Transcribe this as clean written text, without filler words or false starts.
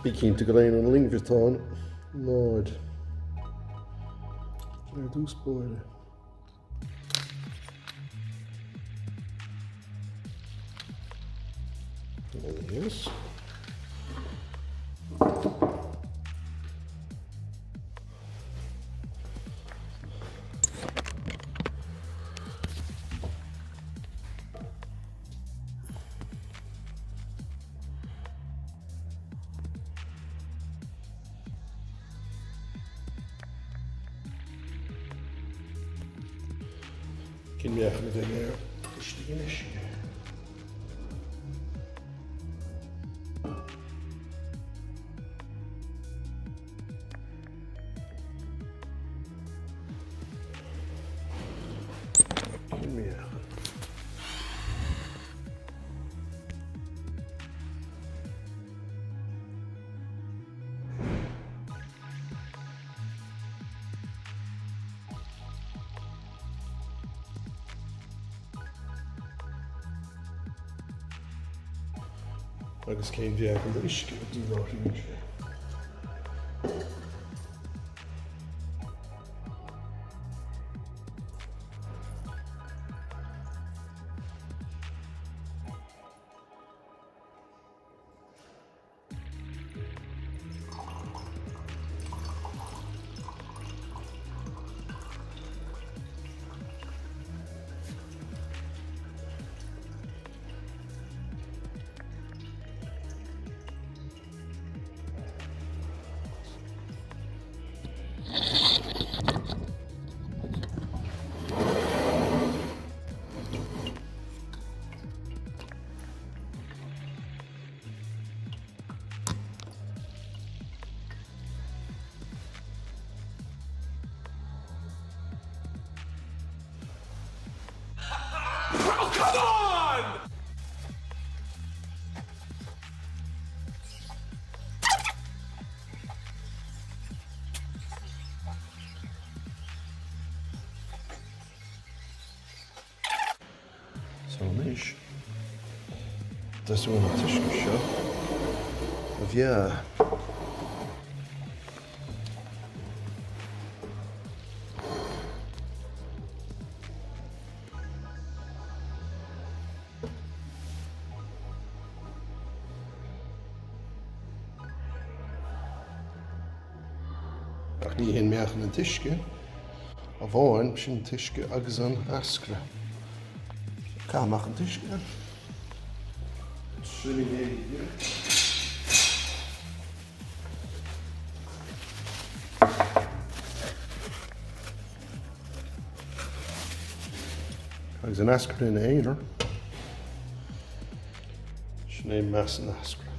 Bí cinnte go dtéann an loingbhriotán 0. Ar dtús báire. Yes. Cén meáchan a bheidh air istigh anois? Cén meáchan? Agus cén mheáchan d'uisce a dhíláithríonn sé? Oh, come on! So anois, teastaíonn an t-uisce seo a mheá. Ach ní hin meáchan an t-uisce amháin, sin an t-uisce agus an eascra. Caith amach an t-uisce. Agus an eascra ina aonar. Sin é mais an eascra.